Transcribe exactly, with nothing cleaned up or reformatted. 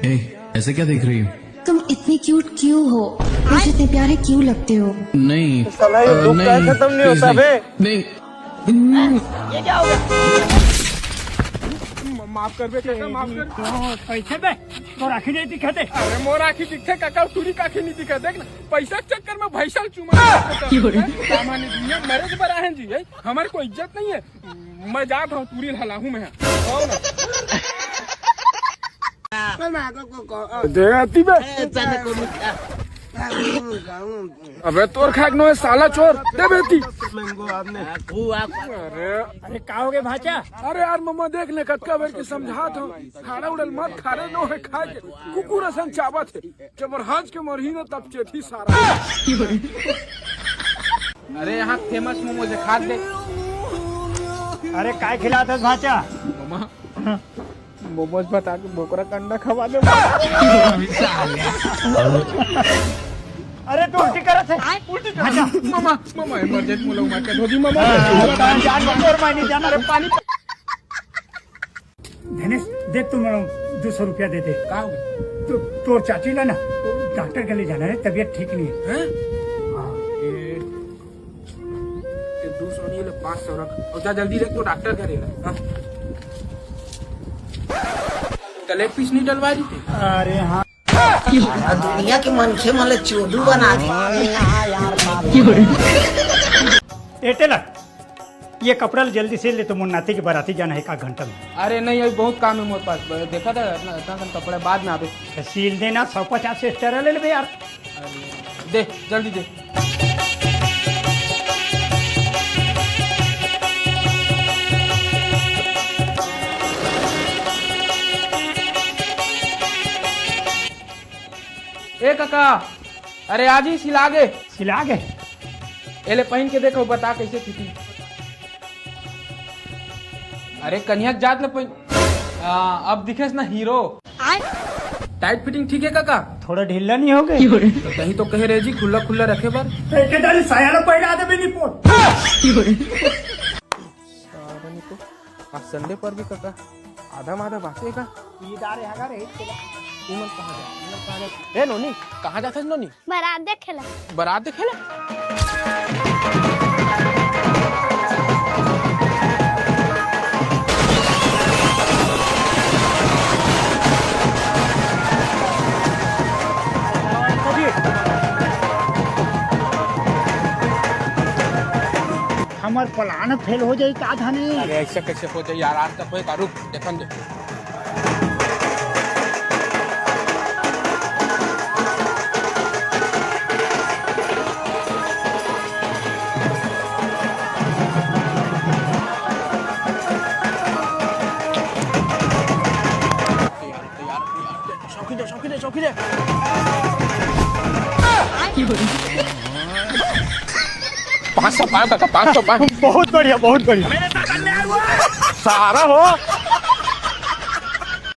ए, ऐसे क्या देख रही हो? तुम इतने क्यूट क्यों हो? मुझे इतने प्यारे क्यों लगते हो? नहीं, साला, ये अ, दुख का नहीं, खत्म नहीं please होता नहीं। बे। नहीं। माफ कर बे, काका, माफ कर। कैसे बे? तोर आँखी नहीं दिखत हे? अरे, मोर आँखी दिखथे, काका, टूरी का आँखी नहीं दिखत। देख ना, पैसा के चक्कर में भैंसा ल चूमा। सामान्य दुनिया मरे के बर आहे जी, है? हमारे कोई इज्जत नहीं है। मैं जात हूँ, टूरी हलाहूँ मैं। दे आती बे। अबे तोर खाक नो है साला चोर, दे बेटी। अरे, अरे का हो गए भाचा? अरे यार मम्मा देख ने कतका बेर के समझात हूँ, खाड़ा उड़ल मत खा रे, नो है खा के कुकुर असन चाबत है। जब हंस के मरही ना तब चेती सारा। अरे यहाँ फेमस मोमोज है, खा ले। अरे काय खिलात हस भाचा? मम्मा, मोमोज बता के बोकरा का अंडा खवा दे। अरे तू उल्टी करत है। उल्टी करत है। मम्मा, मम्मा, emergency मोला उमा के धोदी मम्मा। जान बचा और मैं नहीं जाना रे पानी। धनेश, देख तू मोला दो सौ रुपया दे दे। का हो गया? तो तोर चाची ला ना डॉक्टर के ले जाना है, तबीयत ठीक नहीं है। हैं? हाँ। ये, ये दो सौ नहीं, ले पाँच सौ रख और जा जल्दी देख तो डॉक्टर के ले ला। हाँ। तो leg piece नहीं डलवा दी थी? अरे हाँ। सारा दुनिया के मनखे मन ल चोदू बना दे। ए टेलर, ये कपड़ा ल जल्दी सिल ले, तो मोर नाती के बराती जाना है एक आध घंटा में। अरे नहीं, अभी बहुत काम है मोर पास। देखा था इतना, इतना कन कपड़ा बाद में आबे। तो सिल देना, सौ पचास extra ले लेबे यार। अरे दे, जल्दी दे। ए काका, अरे आज ही सिला गे। सिला गे? एले पहन के देखो, बता कैसे फिटिंग। अरे कन्या के जात ले पहन, आ, अब दिखेस ना हीरो। टाइट फिटिंग ठीक है काका? थोड़ा ढीला नहीं हो गए? तो कहीं तो कहे रहे जी खुला खुला रखे बर। तो एक दारी साया ला पहना दे बेनी पोत। सारा नहीं तो। आज संडे पर भी काका आधा माधा बांचे का? ये दार यहाँ का रहे, चला। इमन कहाँ जा? इमन कहाँ जा? ए नोनी, कहाँ जाथस नोनी? बारात देखे ला। बारात देखे ला? हमर plan fail हो जाई का धनी? अरे ऐसा कैसे हो जाई यार, आज तक होए का, रुक, देखन दे। शौकी दे, शौकी दे, शौकी दे। पाँच सौ पाँच काका, पाँच सौ पाँच। बहुत बढ़िया, बहुत बढ़िया। सारा हो।